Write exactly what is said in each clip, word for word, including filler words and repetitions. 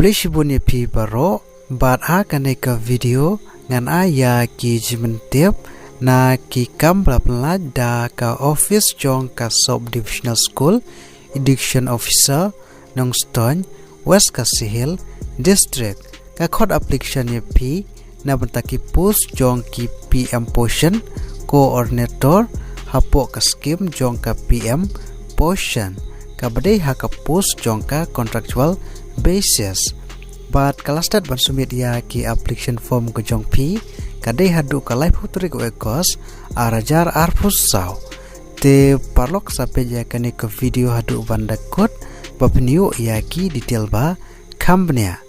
Khublei shibun ïa phi baroh, bad ha kane ka video ngan ai ïa ki jingmyntip na ki kam ba la pynlait da ka office jong ka Sub Divisional School, Education Officer, Nongstoiñ, West Khasi Hills District. Ka khot application ïa phi na bynta ki post jong ki P M Poshan, coordinator hapoh ka scheme jong ka P M Poshan, kaba dei ha ka post jong ka contractual basis. Bad ka last date ban submit ïa ki application form ka jong phi ka dei haduh ka laiphew tarik u August ar hajar arphew saw. Te paralok, sa peit ïa kane ka video haduh ban da kut ba phin ïoh ïa ki detail ba kham bniah.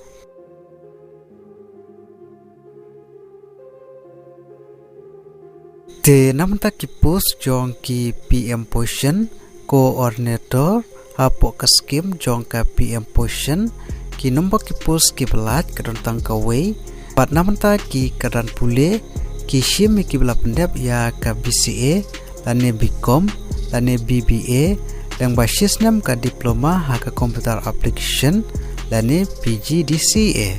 Te na bynta ki post jong ki P M Poshan, coordinator hapoh ka scheme jong ka P M Poshan, ki number ki post kiba lait ka don tang kawei. Bad na bynta ki kyrdan pule, ki shim ïa kiba la pyndep ïa ka B C A lane B Com lane B B A, lyngba shisnem ka diploma ha ka computer application lane P G D C A.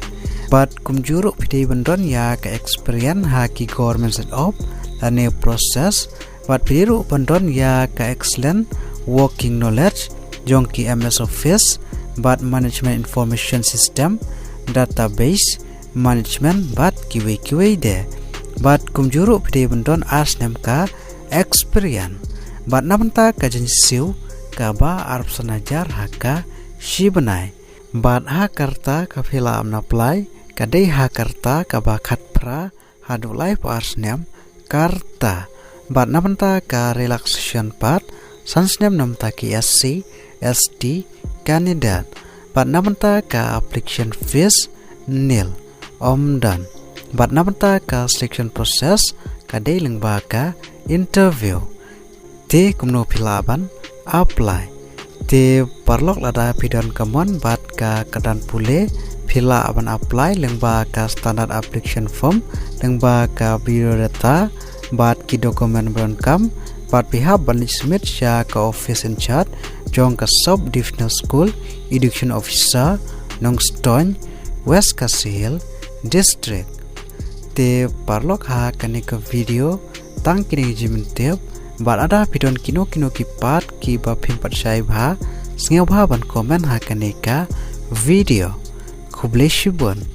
Bad kumjuh ruh phi dei ban don ïa ka experience ha ki government setup lane process. Bad phi dei ruh ban don ïa ka excellent working knowledge jong ki M S Office bad Management Information System, database management bad kiwei kiwei de. Bad kumjuh ruh phi dei ban don ar snem ka experience. Bad na bynta ka jingsiew kaba arphew san hajar ha ka shi bnai. Bad ha ka rta kaba phi lah ban apply ka dei ha ka rta kaba khatphra haduh laiphew ar snem ka rta. Bad na bynta ka relaxation pat, san snem na bynta ki S C, S T candidate. Bad na bynta ka application fees nil, ym don. Bad na bynta ka selection process ka dei lyngba ka interview. Te kumno phi lah ban apply? Te paralok, lada phi don ka mon bad ka kyrdan pule, phi lah ban apply lyngba ka standard application form, lyngba ka biodata bad ki document ba donkam. Bad phi hap ban leit submit sha ka office in charge jong ka Sub Divisional School, Education Officer, Nongstoiñ, West Khasi Hills District. Te paralok, ha kane ka video tang kine ki jingmyntip. Bad lada phi don kino kino ki pat kiba phim pat shai bha, sngewbha ban comment ha kane ka video. Khublei shibun.